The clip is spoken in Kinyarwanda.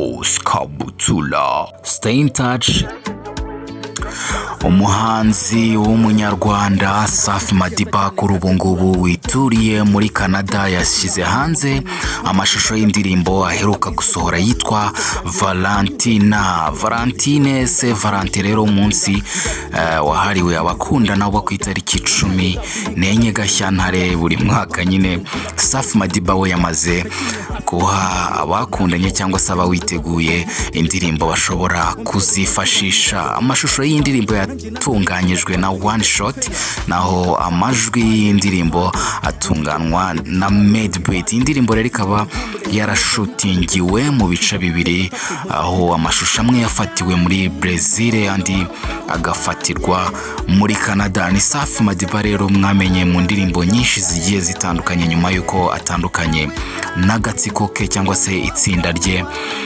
Boss Kabutula. Stay in touch. Umuhanzi w'Umunyarwanda Safi Madiba, kuri ubu ngubu wituriye muri Canada, yashyize hanze amashusho y'indirimbo aheruka gusohora yitwa Valentina. Valentine se Valentine rero, umunsi wahariwe abakundana uba ku itariki 14 Gashyantare buri mwaka nyine. Safi Madiba we yamaze guha abakundanye cyangwa se abawiteguye indirimbo bashobora kuzifashisha. Amashusho y'indirimbo yatunganyijwe na One Shot, naho amajwi y'indirimbo atunganywa na Madebeat. Indirimbo rero ikaba yarashutingiwe mu bice bibiri, aho amashusho amwe yafatiwe muri Brezil, andi agafatirwa muri Canada. Ni Safi Madiba rero mwamenye mu ndirimbo nyinshi zigiye zitandukanye, nyuma y'uko atandukanye n'agatsiko ke cyangwa se itsinda rye.